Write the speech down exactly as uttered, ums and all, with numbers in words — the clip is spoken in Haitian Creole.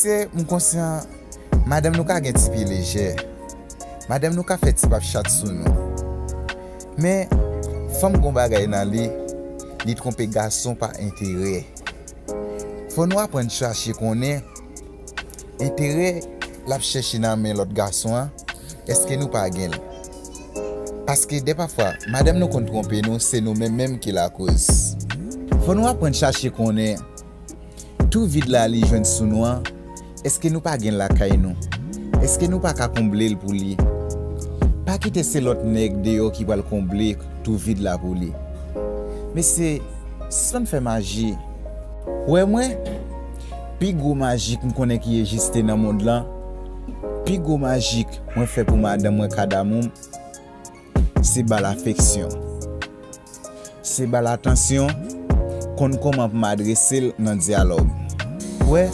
Se, m konsyan, madanm nou ka gen ti pye lejè. Madanm nou ka fè ti pap chat sou nou. Men, fanm gon bagay nan li, li twonpe gason pa enterè. Fò nou aprann chache konnen enterè l ap chèche nan men lòt gason an, èske nou pa gen l? Paske dèpafwa, madanm nou konn twonpe nou, se nou menm menm ki lakoz. Fò nou aprann chache konnen tou vid la li jwenn sou nou an, èske nou pa gen l lakay nou? Èske nou pa ka konble l pou li? Pa kite se lòt nèg deyò ki pral konble tou vid la pou li. Mesye, sispann fè maji. Wè mwen, pi gwo maji k m konnen ki egziste nan mond lan, pi gwo maji k mwen fè pou madanm mwen, Kadamou m, se ba l afeksyon. Se ba l atansyon, konn kòman pou m adrese l nan dyalòg. Wè,